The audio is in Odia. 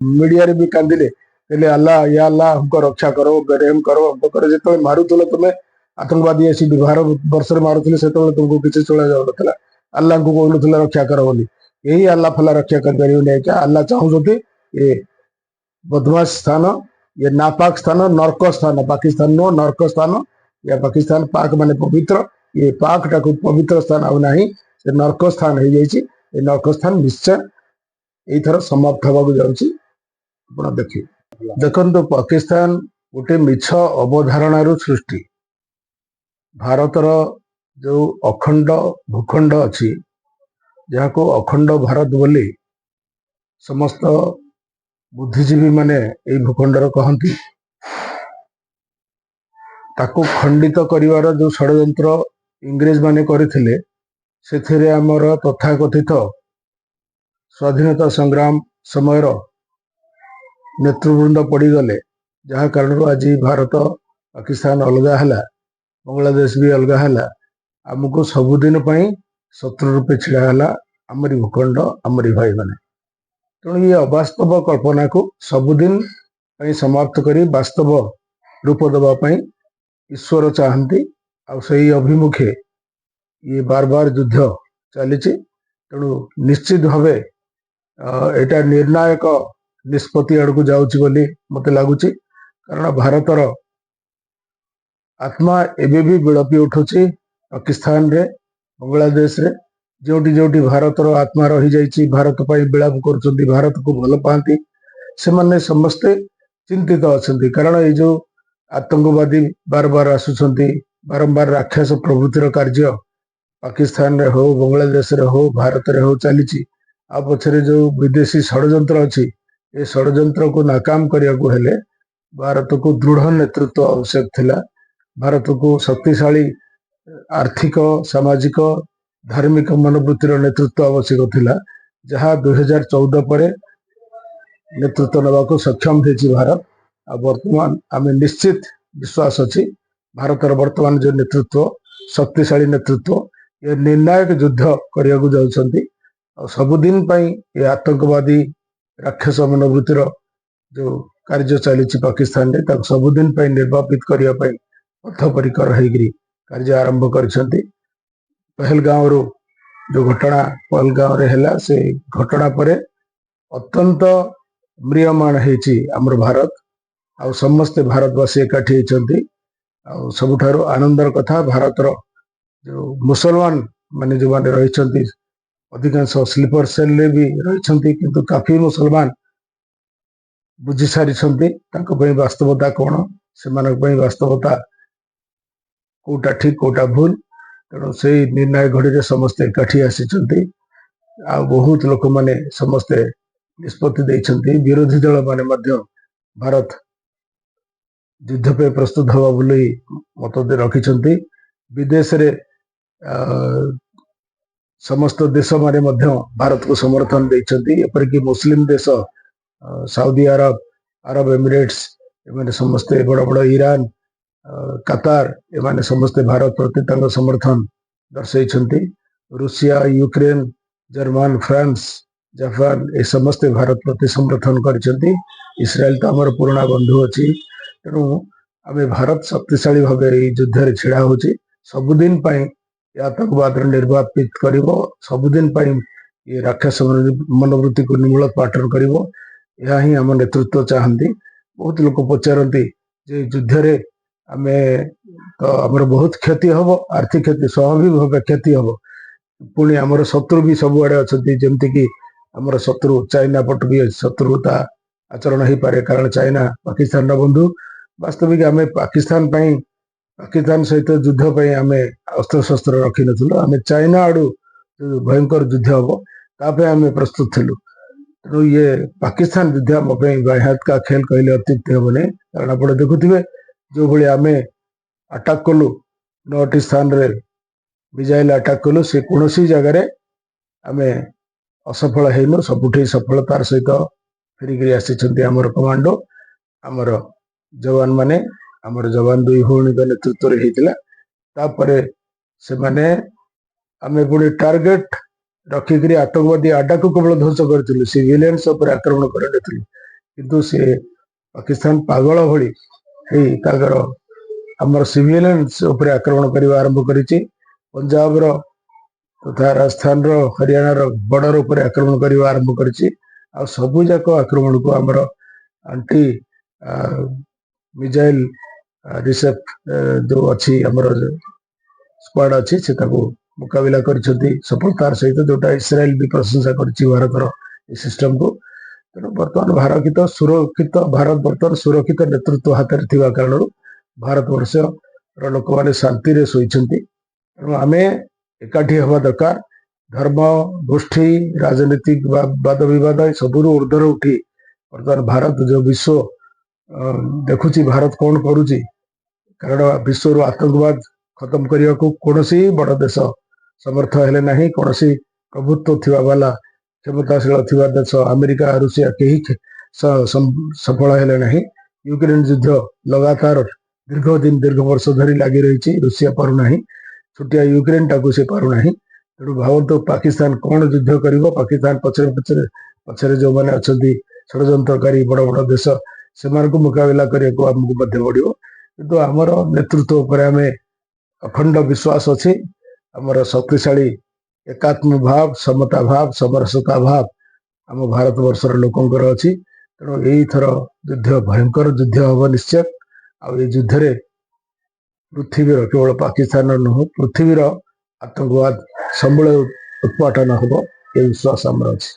ମିଡିଆରେ ବି କାନ୍ଦିଲେ, କହିଲେ, "ଆଲ୍ଲାହ, ୟା ଆଲ୍ଲାହ, हमको रक्षा करो, रहम करो, हमको करो।" ଯେତେବେଳେ ମାରୁଥିଲ ତୁମେ, ଆତଙ୍କବାଦୀ ଆସି ଭାରତ ବର୍ଷରେ ମାରୁଥିଲେ, ସେତେବେଳେ ତୁମକୁ କିଛି ଶୁଣା ଯାଉନଥିଲା। ଆଲ୍ଲାହଙ୍କୁ କହୁନଥିଲା ରକ୍ଷା କର ବୋଲି। କେହି ଆଲ୍ଲାହ ଫାଲା ରକ୍ଷା କରିପାରିବେନି ଆଜ୍ଞା। ଆଲ୍ଲାହ ଚାହୁଁଛନ୍ତି ଏ ବଦମାସ ସ୍ଥାନ, ଇଏ ନାପାକ ସ୍ଥାନ, ନର୍କ ସ୍ଥାନ। ପାକିସ୍ତାନ ନୁହଁ, ନର୍କ ସ୍ଥାନ ୟା ପାକିସ୍ତାନ। ପାକ ମାନେ ପବିତ୍ର। ଇଏ ପାକଟାକୁ ପବିତ୍ର ସ୍ଥାନ ଆଉ ନାହିଁ, ସେ ନର୍କ ସ୍ଥାନ ହେଇଯାଇଛି। ଏ ନର୍କ ସ୍ଥାନ ନିଶ୍ଚୟ ଏଇଥର ସମାପ୍ତ ହବାକୁ ଯାଉଛି, ଆପଣ ଦେଖିବେ। ଦେଖନ୍ତୁ, ପାକିସ୍ତାନ ଗୋଟେ ମିଛ ଅବଧାରଣାରୁ ସୃଷ୍ଟି। ଭାରତର ଯୋଉ ଅଖଣ୍ଡ ଭୂଖଣ୍ଡ ଅଛି, ଯାହାକୁ ଅଖଣ୍ଡ ଭାରତ ବୋଲି ସମସ୍ତ ବୁଦ୍ଧିଜୀବୀ ମାନେ ଏଇ ଭୂଖଣ୍ଡର କହନ୍ତି, ତାକୁ ଖଣ୍ଡିତ କରିବାର ଯୋଉ ଷଡଯନ୍ତ୍ର ଇଂରେଜ ମାନେ କରିଥିଲେ, ସେଥିରେ ଆମର ତଥାକଥିତ ସ୍ୱାଧୀନତା ସଂଗ୍ରାମ ସମୟର ନେତୃବୃନ୍ଦ ପଡ଼ିଗଲେ, ଯାହା କାରଣରୁ ଆଜି ଭାରତ ପାକିସ୍ତାନ ଅଲଗା ହେଲା, ବାଂଲାଦେଶ ବି ଅଲଗା ହେଲା। ଆମକୁ ସବୁଦିନ ପାଇଁ ଶତ୍ରୁ ରୂପେ ଛିଡ଼ା ହେଲା ଆମରି ଭୂଖଣ୍ଡ, ଆମରି ଭାଇମାନେ। ତେଣୁ ଇଏ ଅବାସ୍ତବ କଳ୍ପନାକୁ ସବୁଦିନ ପାଇଁ ସମାପ୍ତ କରି ବାସ୍ତବ ରୂପ ଦେବା ପାଇଁ ଈଶ୍ୱର ଚାହାନ୍ତି। ଆଉ ସେଇ ଅଭିମୁଖେ ଇଏ ବାର ବାର ଯୁଦ୍ଧ ଚାଲିଛି। ତେଣୁ ନିଶ୍ଚିତ ଭାବେ ଏଇଟା ନିର୍ଣ୍ଣାୟକ ନିଷ୍ପତ୍ତି ଆଡ଼କୁ ଯାଉଛି ବୋଲି ମତେ ଲାଗୁଛି। କାରଣ ଭାରତର ଆତ୍ମା ଏବେ ବି ବିଳପି ଉଠୁଛି ପାକିସ୍ତାନରେ, ବାଂଲାଦେଶରେ। ଯେଉଁଠି ଯେଉଁଠି ଭାରତର ଆତ୍ମା ରହିଯାଇଛି, ଭାରତ ପାଇଁ ବିଳାପ କରୁଛନ୍ତି, ଭାରତକୁ ଭଲ ପାଆନ୍ତି, ସେମାନେ ସମସ୍ତେ ଚିନ୍ତିତ ଅଛନ୍ତି। କାରଣ ଏଇ ଯୋଉ ଆତଙ୍କବାଦୀ ବାର ବାର ଆସୁଛନ୍ତି, ବାରମ୍ବାର ରାକ୍ଷସ ପ୍ରବୃତ୍ତିର କାର୍ଯ୍ୟ ପାକିସ୍ତାନରେ ହଉ, ବାଂଲାଦେଶରେ ହଉ, ଭାରତରେ ହଉ ଚାଲିଛି, ଆଉ ପଛରେ ଯୋଉ ବିଦେଶୀ ଷଡଯନ୍ତ୍ର ଅଛି, ଏ ଷଡଯନ୍ତ୍ରକୁ ନାକାମ କରିବାକୁ ହେଲେ ଭାରତକୁ ଦୃଢ ନେତୃତ୍ୱ ଆବଶ୍ୟକ ଥିଲା। ଭାରତକୁ ଶକ୍ତିଶାଳୀ ଆର୍ଥିକ, ସାମାଜିକ, ଧାର୍ମିକ ମନୋବୃତ୍ତିର ନେତୃତ୍ୱ ଆବଶ୍ୟକ ଥିଲା, ଯାହା 2014 ପରେ ନେତୃତ୍ୱ ନେବାକୁ ସକ୍ଷମ ହେଇଛି ଭାରତ। ଆଉ ବର୍ତ୍ତମାନ ଆମେ ନିଶ୍ଚିତ ବିଶ୍ୱାସ ଅଛି, ଭାରତର ବର୍ତ୍ତମାନ ଯୋଉ ନେତୃତ୍ୱ, ଶକ୍ତିଶାଳୀ ନେତୃତ୍ୱ, ଏ ନିର୍ଣ୍ଣାୟକ ଯୁଦ୍ଧ କରିବାକୁ ଯାଉଛନ୍ତି। ଆଉ ସବୁଦିନ ପାଇଁ ଏ ଆତଙ୍କବାଦୀ ରାକ୍ଷସ ମନୋବୃତ୍ତିର ଯୋଉ କାର୍ଯ୍ୟ ଚାଲିଛି ପାକିସ୍ତାନରେ, ତାକୁ ସବୁଦିନ ପାଇଁ ନିର୍ବାପିତ କରିବା ପାଇଁ ବଦ୍ଧପରିକର ହେଇକିରି କାର୍ଯ୍ୟ ଆରମ୍ଭ କରିଛନ୍ତି। ପହଲଗାଁରୁ ଯୋଉ ଘଟଣା ପହଲଗାଁରେ ହେଲା, ସେ ଘଟଣା ପରେ ଅତ୍ୟନ୍ତ ମ୍ରିୟମାଣ ହେଇଛି ଆମର ଭାରତ। ଆଉ ସମସ୍ତେ ଭାରତବାସୀ ଏକାଠି ହେଇଛନ୍ତି। ଆଉ ସବୁଠାରୁ ଆନନ୍ଦର କଥା, ଭାରତର ଯୋଉ ମୁସଲମାନ ମାନେ ଯୋଉମାନେ ରହିଛନ୍ତି, ଅଧିକାଂଶ ସ୍ଲିପର ସେଲରେ ବି ରହିଛନ୍ତି, କିନ୍ତୁ କାଫି ମୁସଲମାନ ବୁଝି ସାରିଛନ୍ତି ତାଙ୍କ ପାଇଁ ବାସ୍ତବତା କଣ, ସେମାନଙ୍କ ପାଇଁ ବାସ୍ତବତା କୋଉଟା ଠିକ, କୋଉଟା ଭୁଲ। ତେଣୁ ସେଇ ନିର୍ଣ୍ଣାୟକ ଘଡ଼ିରେ ସମସ୍ତେ ଏକାଠି ଆସିଛନ୍ତି। ଆଉ ବହୁତ ଲୋକମାନେ ସମସ୍ତେ ନିଷ୍ପତ୍ତି ଦେଇଛନ୍ତି। ବିରୋଧୀ ଦଳ ମାନେ ମଧ୍ୟ ଭାରତ ଯୁଦ୍ଧ ପାଇଁ ପ୍ରସ୍ତୁତ ହବା ବୋଲି ମତ ରଖିଛନ୍ତି। ବିଦେଶରେ ସମସ୍ତ ଦେଶମାନେ ମଧ୍ୟ ଭାରତକୁ ସମର୍ଥନ ଦେଇଛନ୍ତି। ଏପରିକି ମୁସଲିମ ଦେଶ ସାଉଦି ଆରବ, ଆରବ ଏମିରେଟ୍ସ, ଏମାନେ ସମସ୍ତେ ବଡ଼ ବଡ଼ ଇରାନ, କାତାର, ଏମାନେ ସମସ୍ତେ ଭାରତ ପ୍ରତି ତାଙ୍କ ସମର୍ଥନ ଦର୍ଶାଇଛନ୍ତି। Russia, Ukraine, German, France, Japan, ଏ ସମସ୍ତେ ଭାରତ ପ୍ରତି ସମର୍ଥନ କରିଛନ୍ତି। ଇସ୍ରାଏଲ ତ ଆମର ପୁରୁଣା ବନ୍ଧୁ ଅଛି। ତେଣୁ ଆମେ ଭାରତ ଶକ୍ତିଶାଳୀ ଭାବେ ଏଇ ଯୁଦ୍ଧରେ ଛିଡ଼ା ହଉଛି। ସବୁଦିନ ପାଇଁ ଏ ଆତଙ୍କବାଦର ନିର୍ବାପିତ କରିବ, ସବୁଦିନ ପାଇଁ ଏ ରାକ୍ଷସ ମନୋବୃତ୍ତିକୁ ମୂଳୋତ୍ପାଟନ କରିବ, ଏହା ହିଁ ଆମ ନେତୃତ୍ୱ ଚାହାନ୍ତି। ବହୁତ ଲୋକ ପଚାରନ୍ତି ଯେ ଯୁଦ୍ଧରେ ଆମେ ତ ଆମର ବହୁତ କ୍ଷତି ହବ, ଆର୍ଥିକ କ୍ଷତି, ସ୍ୱାଭାବିକ ଭାବେ କ୍ଷତି ହବ। ପୁଣି ଆମର ଶତ୍ରୁ ବି ସବୁଆଡେ ଅଛନ୍ତି। ଯେମିତିକି ଆମର ଶତ୍ରୁ ଚାଇନା ପଟୁ ବି ଶତ୍ରୁତା ଆଚରଣ ହେଇପାରେ, କାରଣ ଚାଇନା ପାକିସ୍ତାନର ବନ୍ଧୁ। ବାସ୍ତବିକ ଆମେ ପାକିସ୍ତାନ ପାଇଁ, ପାକିସ୍ତାନ ସହିତ ଯୁଦ୍ଧ ପାଇଁ ଆମେ ଅସ୍ତ୍ରଶସ୍ତ୍ର ରଖିନଥିଲୁ। ଆମେ ଚାଇନା ଆଡୁ ଯୋଉ ଭୟଙ୍କର ଯୁଦ୍ଧ ହବ, ତା ପାଇଁ ଆମେ ପ୍ରସ୍ତୁତ ଥିଲୁ। ତେଣୁ ଇଏ ପାକିସ୍ତାନ ଯୁଦ୍ଧ ଆମ ପାଇଁ बाएं हाथ का खेल କହିଲେ ଅତ୍ୟୁକ୍ତି ହବନି। କାରଣ ଆପଣ ଦେଖୁଥିବେ, ଯୋଉଭଳି ଆମେ ଆଟାକ୍ କଲୁ, ନଅଟି ସ୍ଥାନରେ ମିଜାଇଲ ଆଟାକ୍ କଲୁ, ସେ କୌଣସି ଜାଗାରେ ଆମେ ଅସଫଳ ହେଇନୁ। ସବୁଠି ସଫଳତାର ସହିତ ଫେରିକିରି ଆସିଛନ୍ତି ଆମର କମାଣ୍ଡୋ, ଆମର ଯବାନ ମାନେ। ଆମର ଯବାନ ଦୁଇ ଭଉଣୀଙ୍କ ନେତୃତ୍ୱରେ ହେଇଥିଲା। ତାପରେ ସେମାନେ, ଆମେ ପୁଣି ଟାର୍ଗେଟ ରଖିକିରି ଆତଙ୍କବାଦୀ ଆଡ୍ଡାକୁ କେବଳ ଧ୍ୱଂସ କରିଥିଲୁ, ସିଭିଲିଆନ୍ସ ଉପରେ ଆକ୍ରମଣ କରିନଥିଲୁ। କିନ୍ତୁ ସେ ପାକିସ୍ତାନ ପାଗଳ ଭଳି ହେଇ ତାଙ୍କର ଆମର ସିଭିଲିଆନ୍ସ ଉପରେ ଆକ୍ରମଣ କରିବା ଆରମ୍ଭ କରିଛି। ପଞ୍ଜାବର ତଥା ରାଜସ୍ଥାନର, ହରିୟାଣାର ବର୍ଡର ଉପରେ ଆକ୍ରମଣ କରିବା ଆରମ୍ଭ କରିଛି। ଆଉ ସବୁ ଯାକ ଆକ୍ରମଣକୁ ଆମର ଆଣ୍ଟି ମିଜାଇଲ ରିସେପ୍ଟ ଯୋଉ ଅଛି, ଆମର ସ୍କ୍ୱାଡ ଅଛି, ସେ ତାକୁ ମୁକାବିଲା କରିଛନ୍ତି ସଫଳତାର ସହିତ, ଯୋଉଟା ଇସ୍ରାଏଲ ବି ପ୍ରଶଂସା କରିଛି ଭାରତର ଏ ସିଷ୍ଟମକୁ। ତେଣୁ ବର୍ତ୍ତମାନ ଭାରତ ସୁରକ୍ଷିତ, ଭାରତ ବର୍ତ୍ତମାନ ସୁରକ୍ଷିତ ନେତୃତ୍ୱ ହାତରେ ଥିବା କାରଣରୁ ଭାରତବର୍ଷର ଲୋକମାନେ ଶାନ୍ତିରେ ଶୋଇଛନ୍ତି। ତେଣୁ ଆମେ ଏକାଠି ହେବା ଦରକାର। ଧର୍ମ, ଗୋଷ୍ଠୀ, ରାଜନୈତିକ ବାଦ ବିବାଦ ଏ ସବୁରୁ ଉର୍ଦ୍ଧ୍ୱରେ ଉଠି ବର୍ତ୍ତମାନ ଭାରତ ଯୋଉ ବିଶ୍ୱ ଦେଖୁଛି ଭାରତ କଣ କରୁଛି, କାରଣ ବିଶ୍ୱରୁ ଆତଙ୍କବାଦ ଖତମ କରିବାକୁ କୌଣସି ବଡ ଦେଶ ସମର୍ଥ ହେଲେ ନାହିଁ। କୌଣସି ପ୍ରଭୁତ୍ୱ ଥିବା ବାଲା, କ୍ଷମତାଶୀଳ ଥିବା ଦେଶ, ଆମେରିକା, ରୁଷିଆ, କେହି ସଫଳ ହେଲେ ନାହିଁ। ୟୁକ୍ରେନ ଯୁଦ୍ଧ ଲଗାତାର ଦୀର୍ଘ ଦିନ, ଦୀର୍ଘ ବର୍ଷ ଧରି ଲାଗି ରହିଛି। ରୁଷିଆ ପାରୁନାହିଁ, ଛୋଟିଆ ୟୁକ୍ରେନଟାକୁ ସେ ପାରୁନାହିଁ। ତେଣୁ ଭାବନ୍ତୁ ପାକିସ୍ତାନ କଣ ଯୁଦ୍ଧ କରିବ? ପାକିସ୍ତାନ ପଛରେ ଯୋଉମାନେ ଅଛନ୍ତି ଷଡ଼ଯନ୍ତ୍ରକାରୀ ବଡ ବଡ ଦେଶ, ସେମାନଙ୍କୁ ମୁକାବିଲା କରିବାକୁ ଆମକୁ ମଧ୍ୟ ପଡିବ। କିନ୍ତୁ ଆମର ନେତୃତ୍ୱ ଉପରେ ଆମେ ଅଖଣ୍ଡ ବିଶ୍ୱାସ ଅଛି। ଆମର ଶକ୍ତିଶାଳୀ ଏକାତ୍ମ ଭାବ, ସମତା ଭାବ, ସମରସତା ଭାବ ଆମ ଭାରତବର୍ଷର ଲୋକଙ୍କର ଅଛି। ତେଣୁ ଏଇଥର ଯୁଦ୍ଧ ଭୟଙ୍କର ଯୁଦ୍ଧ ହବ ନିଶ୍ଚୟ। ଆଉ ଏଇ ଯୁଦ୍ଧରେ ପୃଥିବୀର, କେବଳ ପାକିସ୍ତାନର ନୁହଁ, ପୃଥିବୀର ଆତଙ୍କବାଦ ସମୂଳେ ଉତ୍ପାଟନ ହବ, ଏ ବିଶ୍ୱାସ ଆମର ଅଛି।